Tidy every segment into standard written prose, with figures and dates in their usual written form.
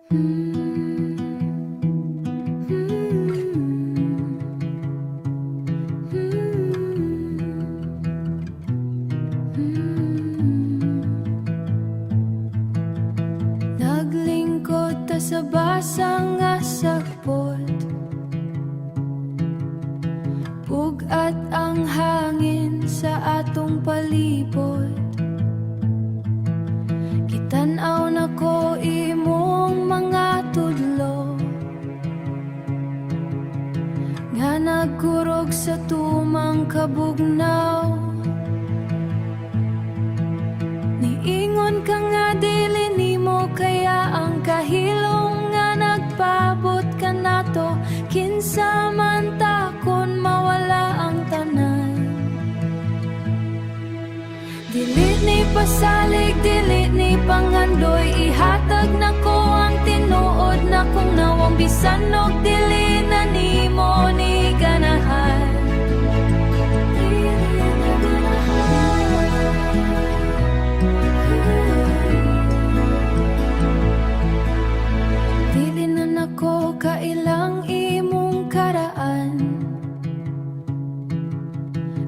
Naglingkod ta sa basa nga sagpot. Bug-at ang hangin sa atong palibot. Gitan-aw nako imong mga tudlo nga nagkurog sa tumang kabugnaw. Niingon ka nga dili nimo kaya ang kahilom nga nagpaabot kanato. Kinsa man ta kon mawala ang tanan? Dili ni pasalig, dili ni pangandoy. Ihatag nako ang tinuod nakong nawong bisan og dili na nimo ni ganahan. Dili na ganahan. Dili na nako kailang imong karaan.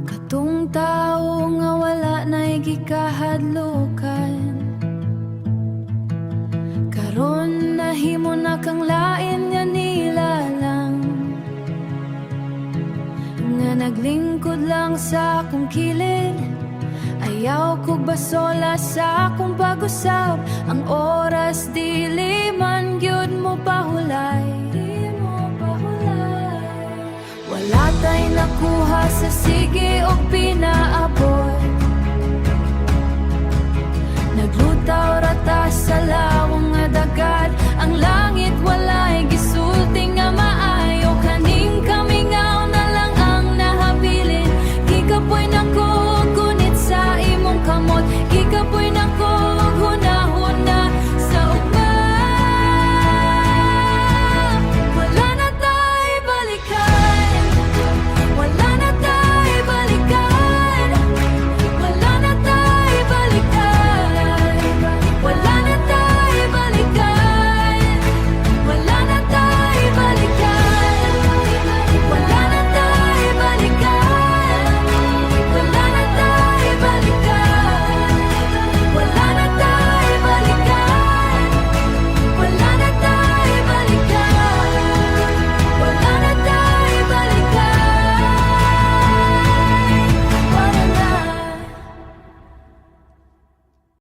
Katong tao nga wala na'y gikahadlukan, karon nahimo na kang lain nga nilalang nga naglingkod lang sa akong kilid. Ayaw kog basola sa akong pag-usab. Ang oras dili man gyud mo pahulay. Di mo pahulay. Wala tay nakuha sa sige og pinaabot. Naglutaw.